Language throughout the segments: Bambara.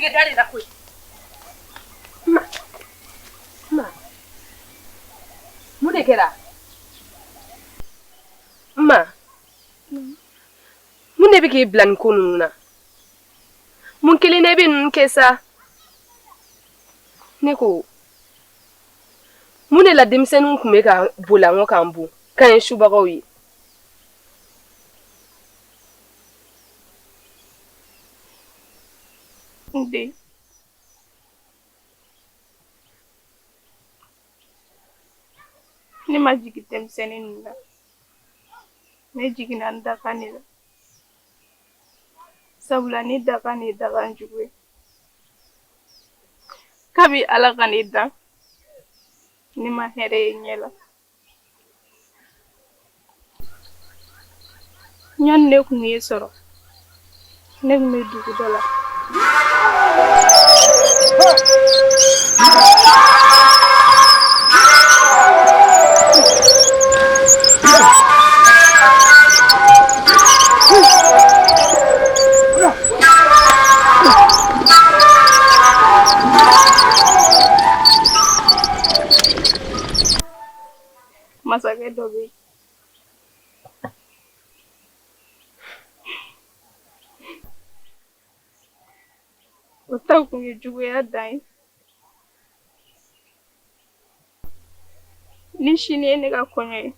tigɛ da de la koyi. Ma, ma, mun de kɛra? Ma, mun de bɛ k'i bila nin ko ninnu na? Mun kelen na i bɛ ninnu kɛ sa? Ne ko, mun de la denmisɛnninw tun bɛ ka boli an kɔ k'an bon k'an ye subagaw ye? N den, ne ma jigin denmisɛnnin ninnu na, ne jiginna n dakan de la, sabula ne dakan de ye dakan jugu ye. Kabi Ala ka ne dan, ne ma hɛrɛ ye ɲɛ la. Yanni ne kun k'e sɔrɔ, ne kun bɛ dugu dɔ la. Masakɛ dɔ bɛ yen. O ta kun ye juguya dan ye. Ni sini ye ne ka kɔɲɔ ye.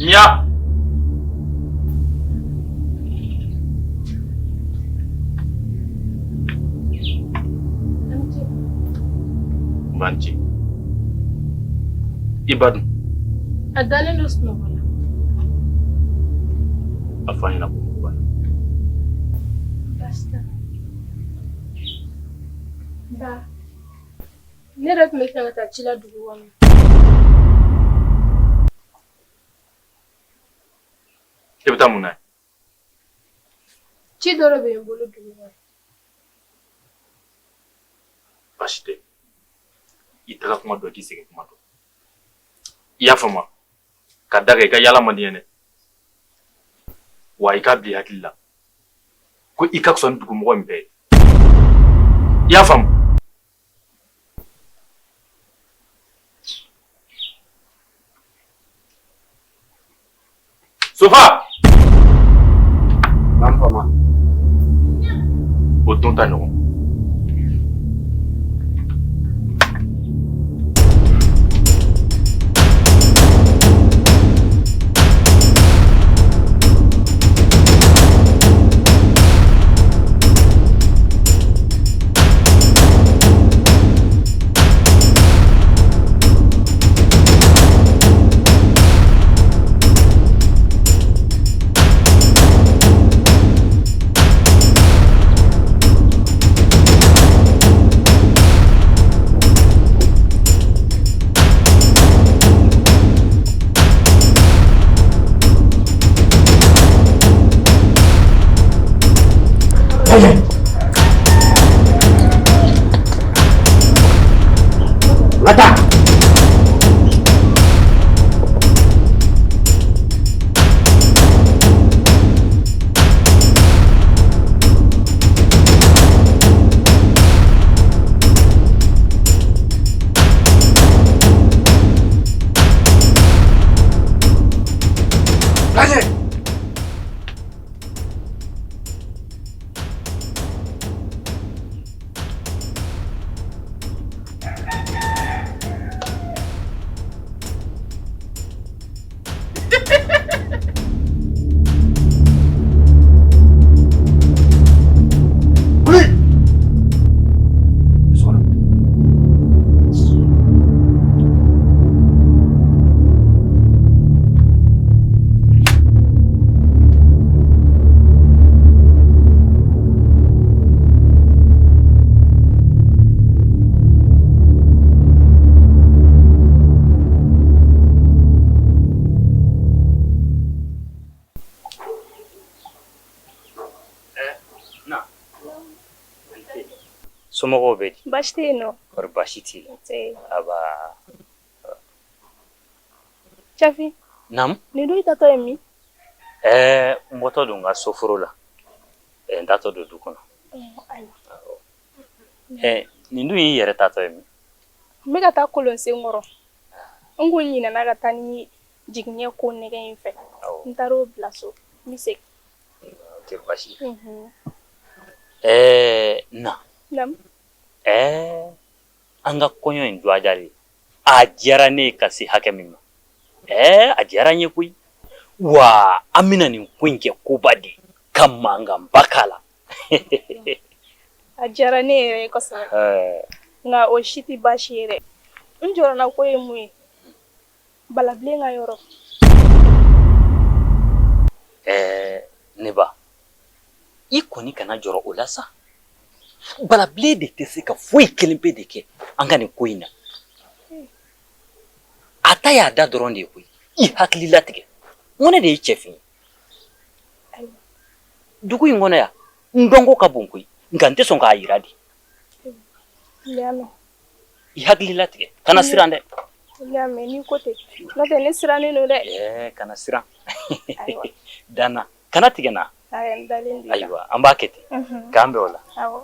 Mia. Manci. I ba dun? A dalen don sunɔgɔ la. A fɔ a ɲɛna ko mɔgɔ b'a la. Baasi t'a la. Ba, ne yɛrɛ tun bɛ fɛ ka taa ci la dugu kɔnɔ. E bɛ taa mun na? Ci dɔ de bɛ n bolo dugu kɔnɔ. Baasi tɛ. I taga kuma dɔn k'i segin kuma dɔn. I y'a faamu ka da kan i ka yaala man di n ye dɛ. Wa i k'a bila i hakili la ko i ka fisa ni dugumɔgɔ in bɛɛ ye. I y'a faamu? Sofa! Naamu faama. O don ta ɲɔgɔn. Somɔgɔw bɛ di? Baasi tɛ yen nɔ. Kɔri baasi t'i la? Nse. Aba. Cafin. Naamu. Nin dun i taatɔ ye min? Ɛɛ n bɔtɔ don n ka soforo la. N taatɔ don du kɔnɔ. Ayiwa. Ɛɛ nin dun y'i yɛrɛ taatɔ ye min? N bɛ ka taa kolonsen kɔrɔ. N kun ɲinɛna ka taa ni jigiɲɛ ko nɛgɛ in fɛ. N taara o bila so. N bɛ segin. O tɛ baasi ye. Ɛɛ na. Naamu. Ɛɛ an ka kɔɲɔ in dɔgɔdalen a diyara ne ye ka se hakɛ min ma ɛɛ a diyara n ye koyi wa an bɛna nin ko in kɛ koba de ka mankanba k'a la. A diyara ne yɛrɛ ye kosɛbɛ. Nka o si tɛ baasi ye dɛ. N jɔrɔna ko ye mun ye? Balabilen ka yɔrɔ. Ɛɛ ne ba i kɔni kana jɔrɔ o la sa balabilen de tɛ se ka foyi kelen pe de kɛ an ka nin ko in na a ta y'a da dɔrɔn de ye koyi i hakili latigɛ n ko ne de ye cɛfin ye dugu in kɔnɔ yan n dɔnko ka bon koyi nka n tɛ sɔn k'a yira de i hakili latigɛ kana siran dɛ N y'a mɛn n'i ko ten n'o tɛ ne sirannen don dɛ ɛɛ kana siran danna kana tigɛ n na Ayiwa n dalen b'i la. Ayiwa an b'a kɛ ten k'an bɛn o la. Awɔ.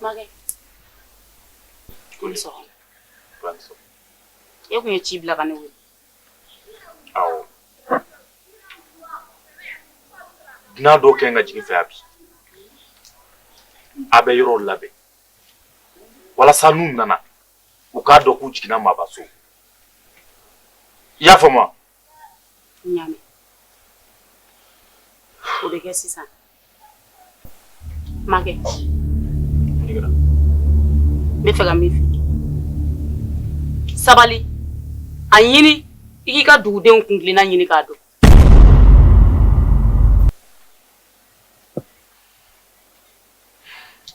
Makɛ. I ni sɔgɔma. E kun ye ci bila ka ne wele. Awɔ. Dunan dɔw kɛ ka jigin fɛ yan bi. A bɛ yɔrɔw labɛn walasa n'u nana u k'a dɔn k'u jiginna maaba so. I y'a faamu wa? N y'a mɛn. O bɛ kɛ sisan. Makɛ. N bɛ fɛ ka min f'i ye. Sabali. A ɲini i k'i ka dugudenw kuntilenna ɲini k'a dɔn.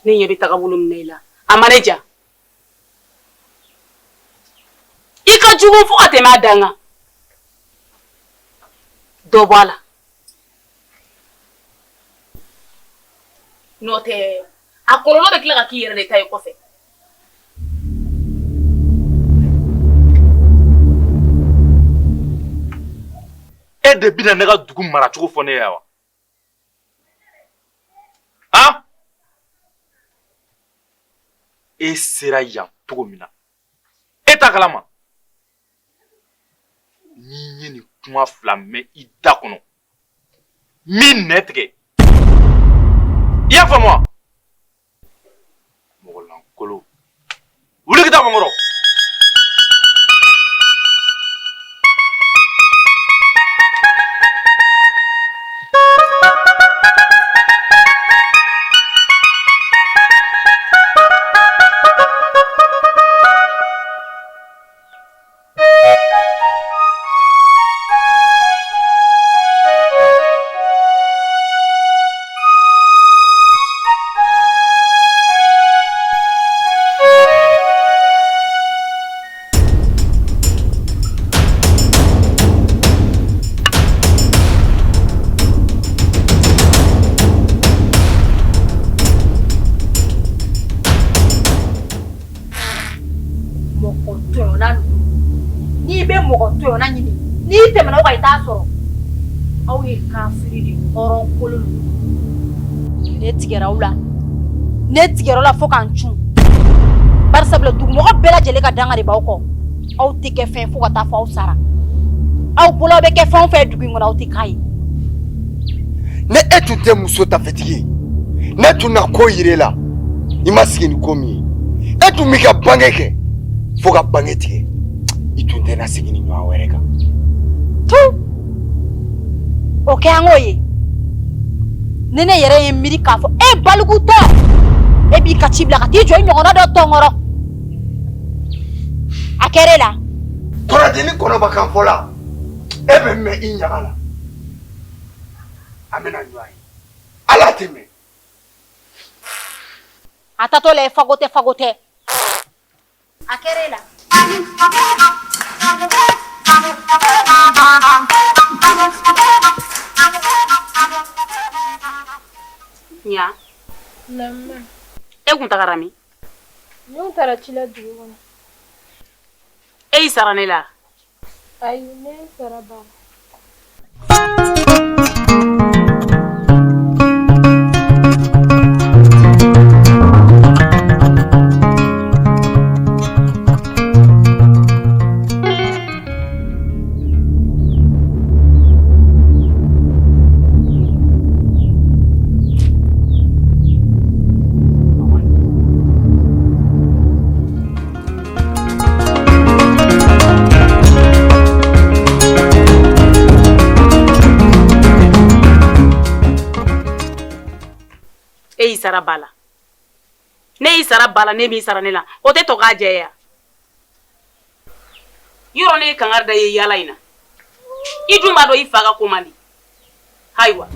Ne ɲɛ bɛ tagabolo min na i la, a ma ne diya. I ka jugu fo ka tɛmɛ a dan kan. Dɔ bɔ a la. N'o tɛ a kɔlɔlɔ bɛ tila ka k'i yɛrɛ de ta ye kɔfɛ. E de bɛna ne ka dugu maracogo fɔ ne ye wa? Han? E sera yan cogo min na, e t'a kalama. Ni n ye nin kuma fila mɛn i da kɔnɔ, n b'i nɛn tigɛ. I y'a faamu wa? Mɔgɔ lankolon. Wuli ka taa bɔ n kɔrɔ. Kafiri de hɔrɔn kolon ne tigɛra aw la ne tigɛra aw la fo k'an cun barisabula dugumɔgɔ bɛɛ lajɛlen ka danga de b'aw kɔ aw tɛ kɛ fɛn fo ka taa fɔ aw sara aw bolo bɛ kɛ fɛn o fɛn dugu in kɔnɔ aw tɛ k'a ye ne e tun tɛ muso tafetigi ye ne tun na ko yir'e la i ma sigi ni ko min ye e tun b'i ka bange kɛ fo ka bange tigɛ i tun tɛna segin ni ɲɔgɔn wɛrɛ kan tu o kɛ an k'o ye ni ne yɛrɛ ye miiri k'a fɔ e balikutɔ e b'i ka ci bila ka t'i jɔ i ɲɔgɔnna dɔ tɔnkɔrɔ a kɛra e la kɔrɔdenni kɔnɔba kan fɔ la e bɛ mɛn i ɲaga la an bɛna ɲɔgɔn ye ala tɛ mɛn a tatɔ la fago tɛ fago tɛ a kɛra e la ɲa e kun tagara min ne kun taara ci la dugu kɔnɔ e y'i sara ne la ayi ne sara ba E y'i sara ba la ne y'i sara ba la ne m'i sara ne la o tɛ tɔ k'a jɛ ya yɔrɔ ne ye kangari da i ye yaala in na i dun b'a dɔn i fa ka ko man di ayiwa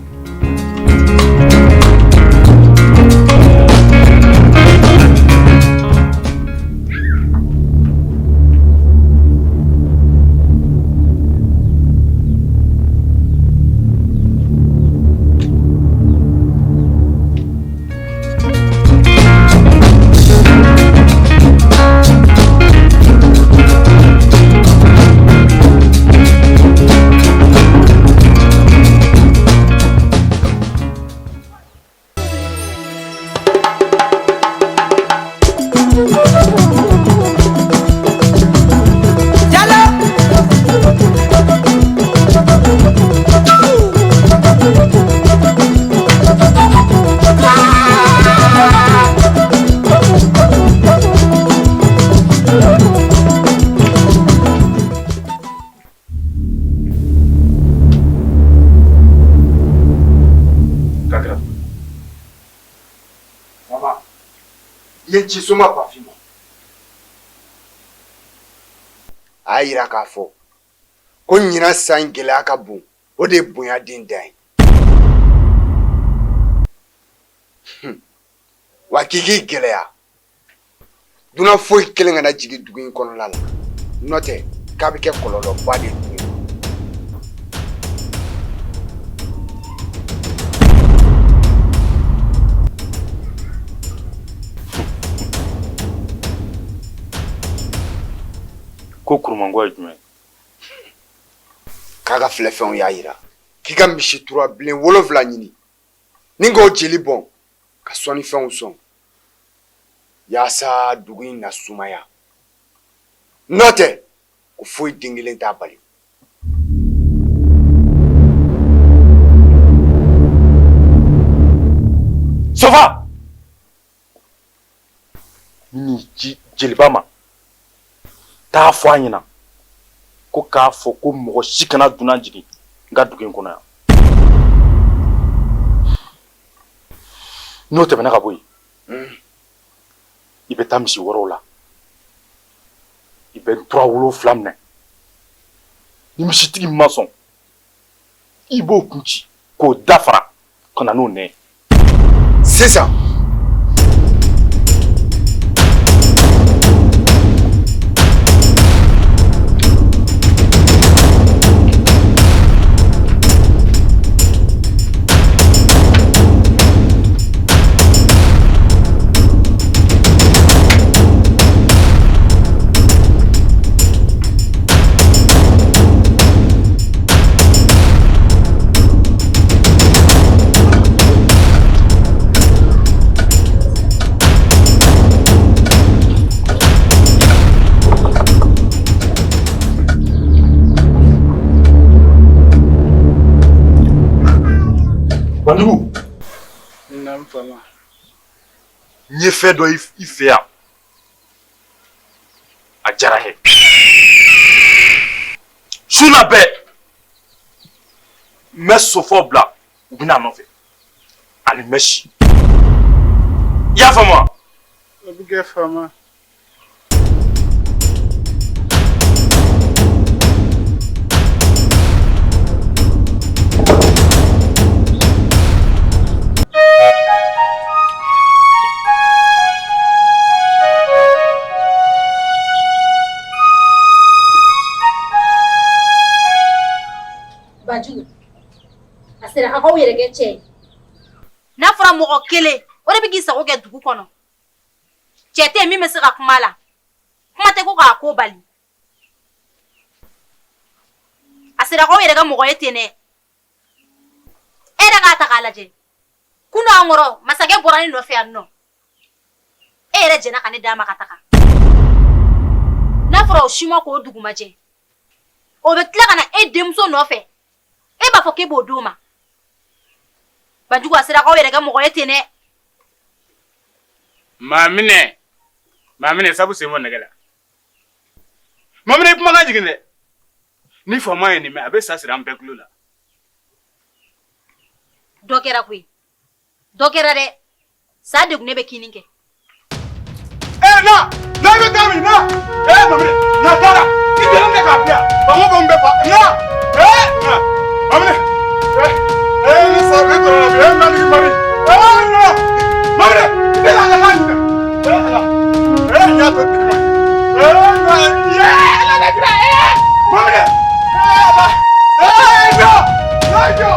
I ye ci soma Bafin ma a y'a yira k'a fɔ ko ɲinan san gɛlɛya ka bon o de ye bonya den dan ye wa k'i k'i gɛlɛya dunan foyi kelen kana jigin dugu in kɔnɔna la n'o tɛ k'a bɛ kɛ kɔlɔlɔba de ye dugu in kɔnɔ. Ko kurumango ye jumɛn ye? K'a ka filɛfɛnw y'a yira k'i ka misi turabilen 7 ɲini ni k'o jeli bɔn ka sɔnnifɛnw sɔn yaasa dugu in na sumaya n'o tɛ ko foyi den kelen t'a bali. Sofa ni ci jeliba ma taa fɔ a ɲɛna ko k'a fɔ ko mɔgɔ si kana dunan jigin n ka dugu in kɔnɔ yan n'o tɛmɛna ka bɔ yen i bɛ taa misi wɛrɛw la i bɛ ntura 7 minɛ ni misitigi ma sɔn i b'o kun ci k'o dafara ka na n'o nɛ ye sisan. Banjugu. Naamu faama. N ye fɛn dɔ i fɛ yan. A diyara n ye. Su na bɛɛ. N bɛ sofaw bila u bɛ n'a nɔfɛ. Ani mɛsi. I y'a faamu wa? O bɛ kɛ faama. Banjugu a sera a k'aw yɛrɛ kɛ cɛ ye n'a fɔra mɔgɔ kelen o de bɛ k'i sago kɛ dugu kɔnɔ cɛ tɛ min bɛ se ka kuma la kuma tɛ ko k'a ko bali a sera k'aw yɛrɛ kɛ mɔgɔ ye ten dɛ e yɛrɛ k'a ta k'a lajɛ kunun an kɔrɔ masakɛ bɔra ne nɔfɛ yan nɔ e yɛrɛ jɛnna ka ne d'a ma ka taga n'a fɔra o si ma k'o dugumajɛ o bɛ tila ka na e denmuso nɔfɛ e b'a fɔ k'e b'o d'o ma Banjugu a sera k'aw yɛrɛ kɛ mɔgɔ ye ten dɛ Maminɛ maminɛ sabu sen bɔ nɛgɛ la maminɛ i kumakan jigin dɛ ni faama ye nin mɛn a bɛ sa siri an bɛɛ tulo la dɔ kɛra koyi dɔ kɛra dɛ sa degunnen bɛ kinni kɛ ee na na i bɛ taa min na ee maminɛ na taara i jɛlen tɛ k'a bila faama b'anw bɛɛ fa na ee na maminɛ ee ee ne sa ne tɔɔrɔ la bi ee maliki mari ee na maminɛ ne la la la ee ala ee n y'a to tigi ma ee na ee ala la kira ee maminɛ ee ala ee jɔ na jɔ.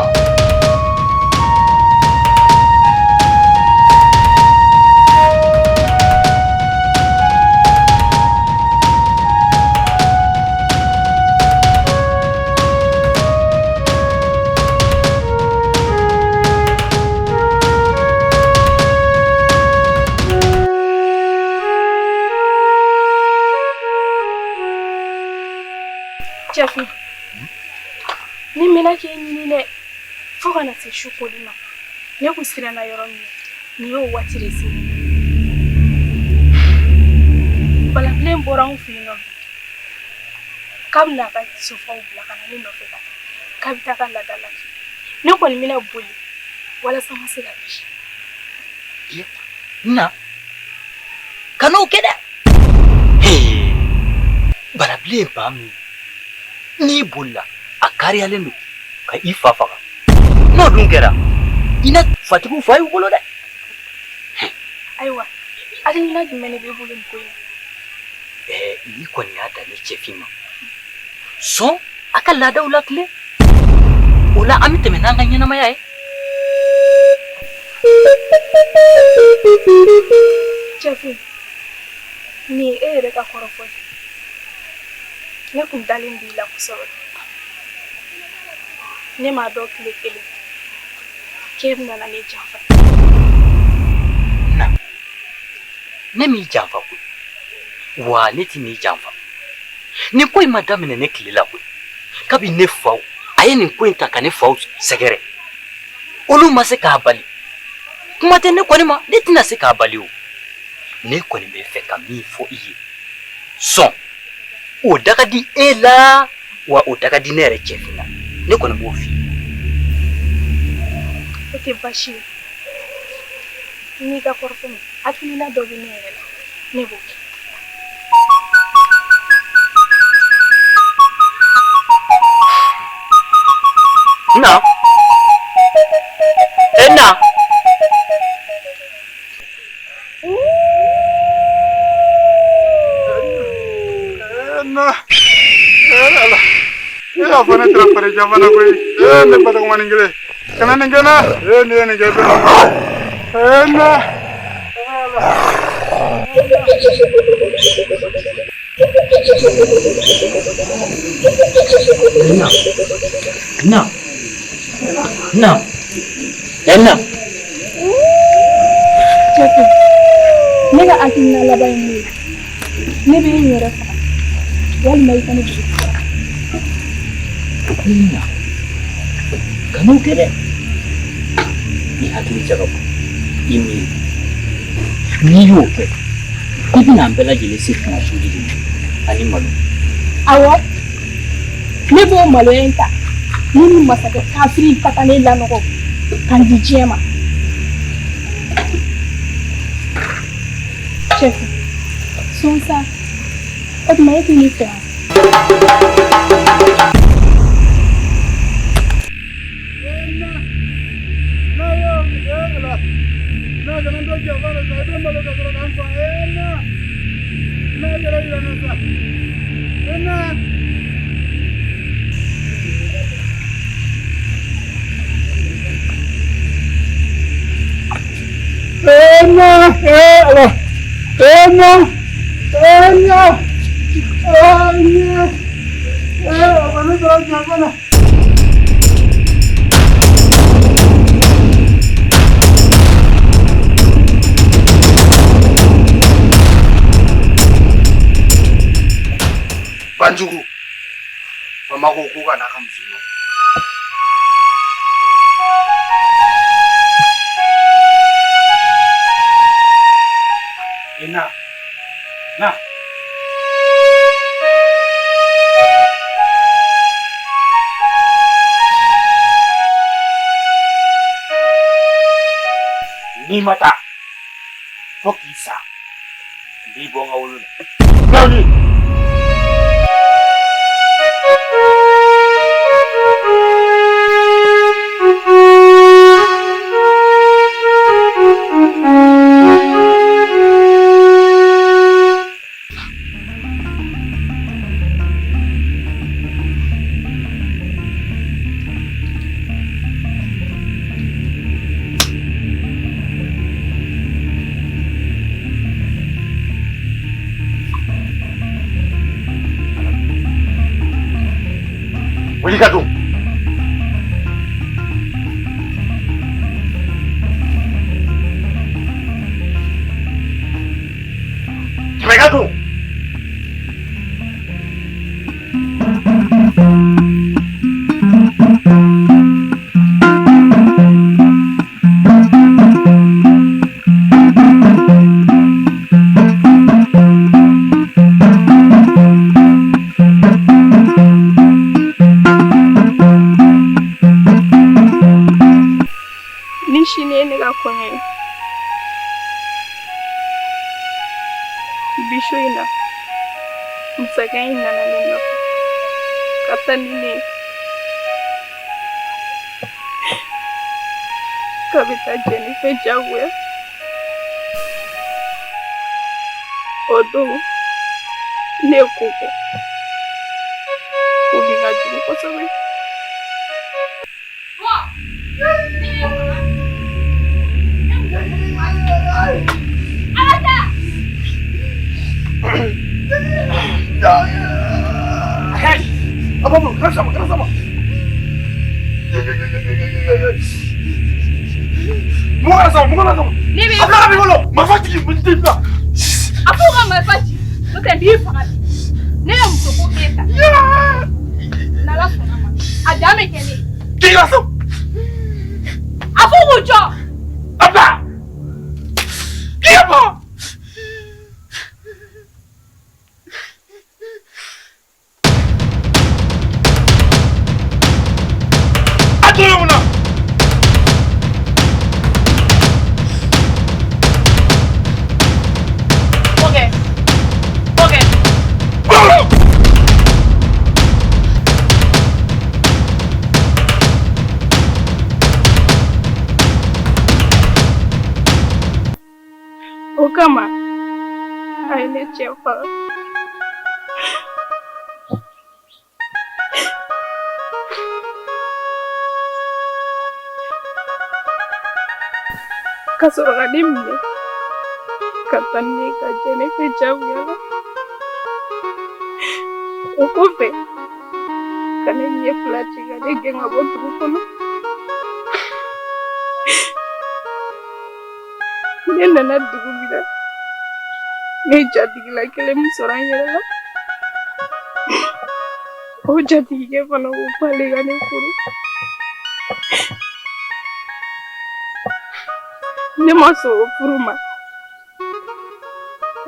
Cɛfin ne mɛnna k'e ɲini dɛ fo ka na se su koli ma ne kun siranna yɔrɔ min nin y'o waati de se Balabilen bɔra anw fɛ yen nɔ bi k'a bɛna a ka sofaw bila ka na ne nɔfɛ ka taa k'a bɛ taa ka laada la ne kɔni bɛna boli walasa n ka se ka kisi na kan'o kɛ dɛ Balabilen ye maa min n'i bolila a kariyalen don ka i fa faga n'o dun kɛra i na fatigiw fa y'u bolo dɛ ayiwa hakilina jumɛn de b'e bolo nin ko in na ɛɛ n'i kɔni y'a dan ne cɛfin ma sɔn a ka laadaw latilen o la an bɛ tɛmɛ n'an ka ɲɛnamaya ye cɛfin nin ye e yɛrɛ ka kɔrɔfɔ ye ne kun dalen b'i la kosɛbɛ ne m'a dɔn tile kelen k'e bɛna na ne janfa na ne m'i janfa koyi wa ne tɛ n'i janfa nin ko in ma daminɛ ne tile la koyi kabi ne faw a ye nin ko in ta ka ne faw sɛgɛrɛ olu ma se k'a bali kuma tɛ ne kɔni ma ne tɛna se k'a bali o ne kɔni bɛ fɛ ka min fɔ i ye sɔn o da ka di e la wa o da ka di ne yɛrɛ cɛfin na ne kɔni b'o f'i ye o tɛ baasi ye n'i ka kɔrɔfɔ mɛn hakilina dɔ bɛ ne yɛrɛ la ne b'o kɛ Na e na Na ala e y'a fɔ ne taara Paris jamana koyi ee ne batɔgɔmanin kelen kana nin kɛ n na ee n'i ye nin kɛ ee na Na na na e na Cɛfin ne ka hakilina laban ye mun ye ne bɛ n yɛrɛ faga walima i ka ne jigi Na kan'o kɛ dɛ. hakili jagabɔ, i miiri. N'i y'o kɛ, i bɛna an bɛɛ lajɛlen se kunnasuli de ma ani malo. Awɔ, ne b'o maloya in ta ne ni masakɛ kafiri in ka taa ne lanɔgɔ ka n di diɲɛ ma. Cɛfu, sɔn sa, o tuma e tɛ ne fɛ wa? Banjugu, faama ko ko ka n'a ka muso nɔfɛ. Na, na. N'i ma taa fo k'i sa, n b'i bɔ n ka wolo la. Naani. Wuli ka don. Tɛmɛ ka don. Ni sini ye ne ka kɔɲɔ ye, bi su in na, masakɛ in nana ne nɔfɛ ka taa ni ne ye k'a bɛ taa jɛn ne fɛ diyagoya. O don ne ye ko kɛ, ko min ka jugu kosɛbɛ. A f'u ka marifa ci, n'o tɛ n b'i faga bi. Ne ye muso ko k'e ta. N'Ala sɔnna ma, a dan bɛ kɛ ne ye. A f'u k'u jɔ. O kama a ye ne cɛ faga. Ka sɔrɔ ka ne minɛ ka taa ni ne ye ka jɛn ne fɛ jagoya la. O kɔfɛ ka ne ɲɛ fila ci ka ne gɛn ka bɔ dugu kɔnɔ. Ne nana dugu min na, ne jatigila kelen min sɔrɔ n yɛrɛ la, o jatigikɛ fana ko k'ale ka ne furu. Ne ma sɔn o furu ma.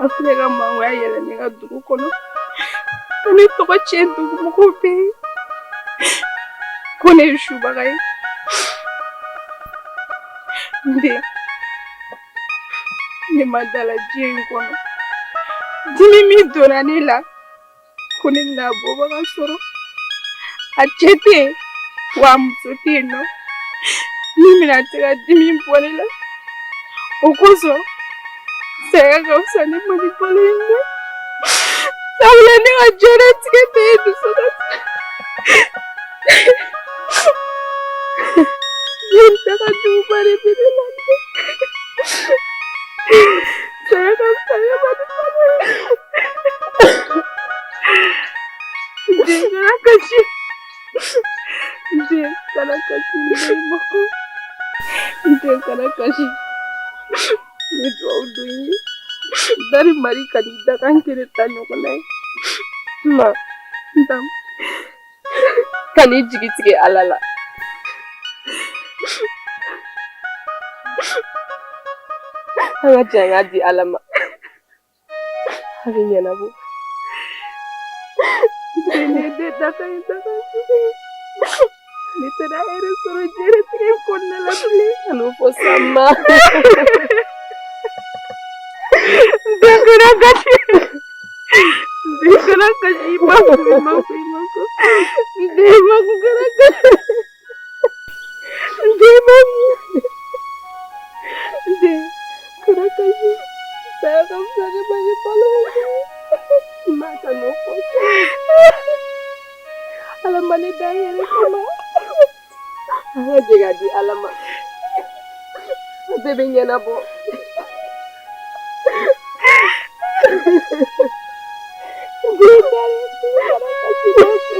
A filɛ ka mangoya yɛlɛ ne ka dugu kɔnɔ. Ka ne tɔgɔ tiɲɛ dugumɔgɔw bɛɛ ye. Ko ne ye subaga ye. N den, ne ma da la diɲɛ in kɔnɔ. Dimi min donna ne la, ko ne bɛna a bɔbaga sɔrɔ. A cɛ tɛ yen, wa a muso tɛ yen nɔ. Min bɛna se ka dimi bɔ ne la. O kosɔn, saya ka fisa ne ma ni balo in ye. Sabula ne ka diɲɛlatigɛ bɛɛ ye dusukasi. Ne daga juguba de bɛ ne la. Saya ka fisa ne ma ni balo ye. N den kana kasi. N den kana kasi n den mako. N den kana kasi. N bɛ dugawu don i ye. Dari mari kan'i dakan kelen ta ɲɔgɔnna ye. Ma, Naamu. Kan'i jigi tigɛ Ala la. An ka jɛ an k'a di Ala ma. A bɛ ɲɛnabɔ. Ne den dakan ye dakan jugu ye. Ne tɛna hɛrɛ sɔrɔ diɲɛlatigɛ in kɔnɔna la bilen. Kan'o fɔ sa ma. N den kana kasi. N den kana kasi. I ma ko i ma ko i ma ko. N den ma ko kana kasi. N den ma ko. N den kana kasi. Saya ka fisa ne ma ni balo ye. Ma kan'o fɔ sa. Ala ma ne da hɛrɛ kama. An ka jɛ k'a di Ala ma. A bɛɛ bɛ ɲɛnabɔ. N den dalen kana kasi ma ko.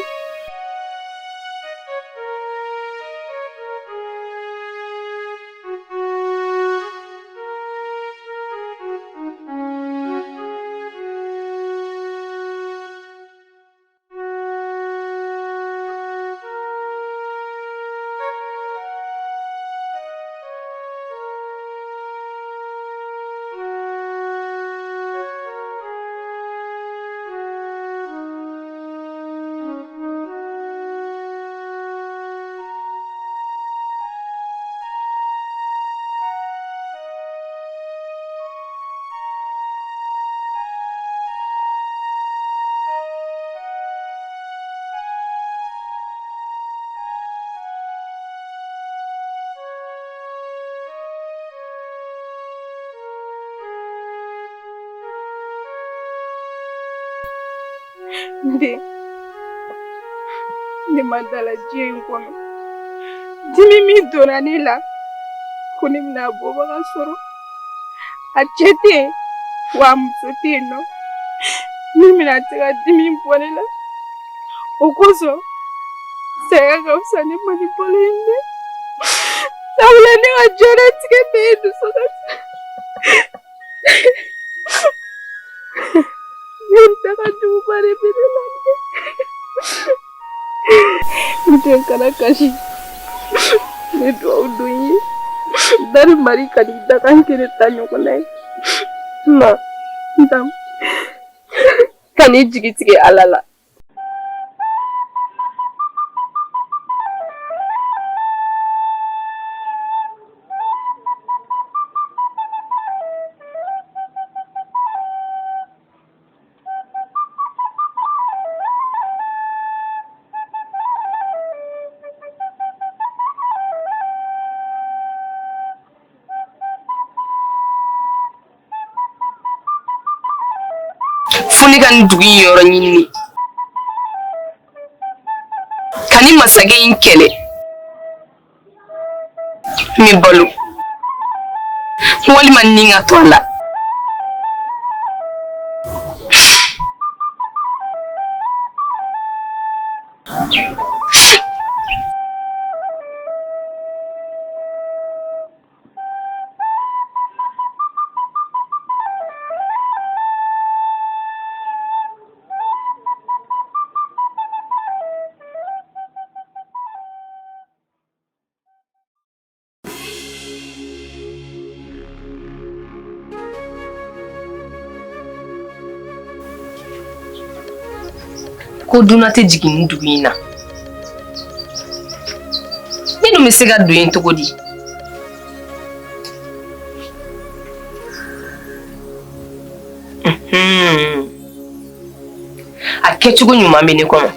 N den, ne ma da la diɲɛ in kɔnɔ. Dimi min donna ne la, ko ne bɛna a bɔbaga sɔrɔ. A cɛ tɛ yen, wa a muso tɛ yen nɔ. Min bɛna se ka dimi bɔ ne la. O kosɔn, saya ka fisa ne ma ni balo in ye. Sabula ne ka diɲɛlatigɛ bɛɛ ye dusukasi. Ne daga juguba de bɛ ne la. N den kana kasi. N bɛ dugawu don i ye. Dari mari kan'i dakan kelen ta ɲɔgɔnna ye. Ma, Naamu. Kan'i jigi tigɛ Ala la. Fo ne ka nin dugu in yɔrɔ ɲini ka nin masakɛ in kɛlɛ n bɛ balo walima ni ka to a la. Ko dunan tɛ jigin nin dugu in na. Ne dun bɛ se ka don yen cogo di? A kɛcogo ɲuman bɛ ne kɔnɔ.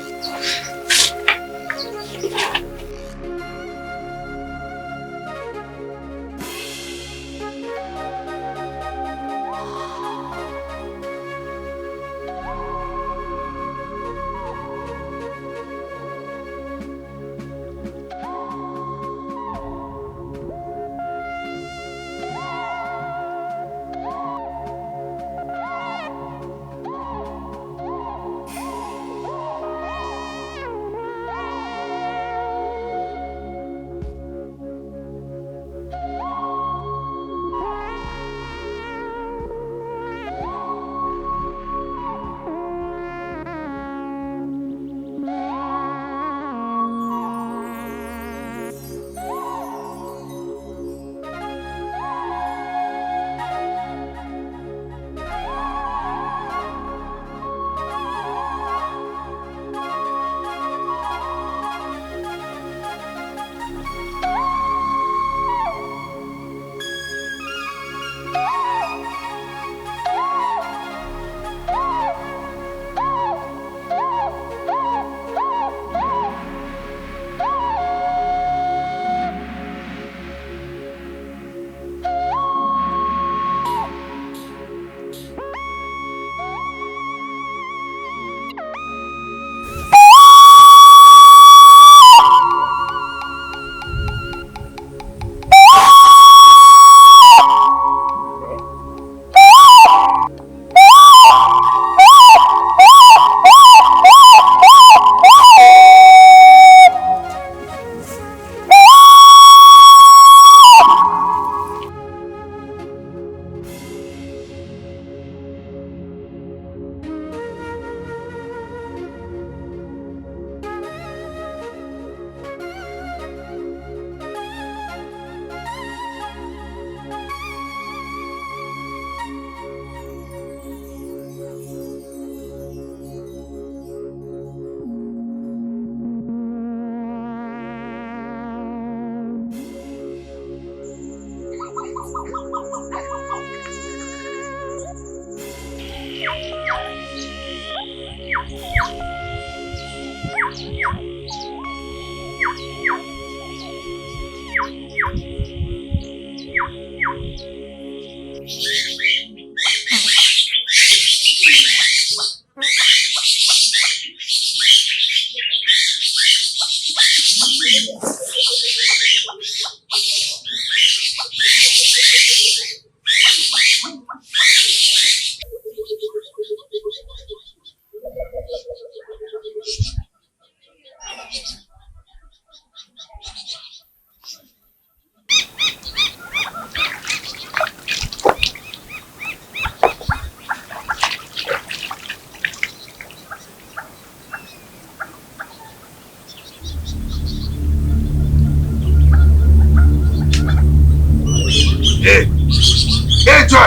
E jɔ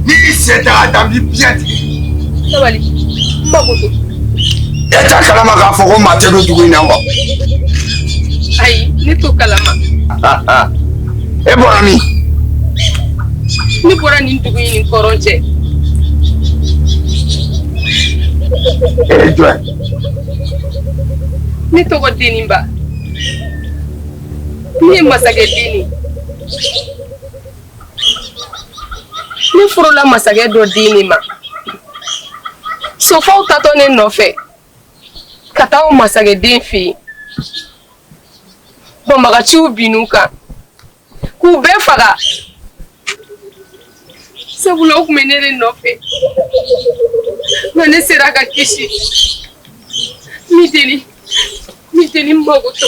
n'i y'i sen ta ka da n b'i biɲɛ tigɛ. Sabali, n mako tɛ. E t'a kalama k'a fɔ ko maa tɛ don dugu in na wa? Ayi, ne t'o kalama. E bɔra min? Ne bɔra nin dugu in ni kɔrɔn cɛ. E ye jɔn ye? Ne tɔgɔ Deninba. Ne ye masakɛ den ye. Ne furula masakɛ dɔ den de ma. Sofaw taatɔ ne nɔfɛ ka taa o masakɛ den fɛ yen. Banbagaciw binn'u kan k'u bɛɛ faga. Sabula u tun bɛ ne de nɔfɛ. Nka ne sera ka kisi. N b'i deli, n b'i deli n mago to.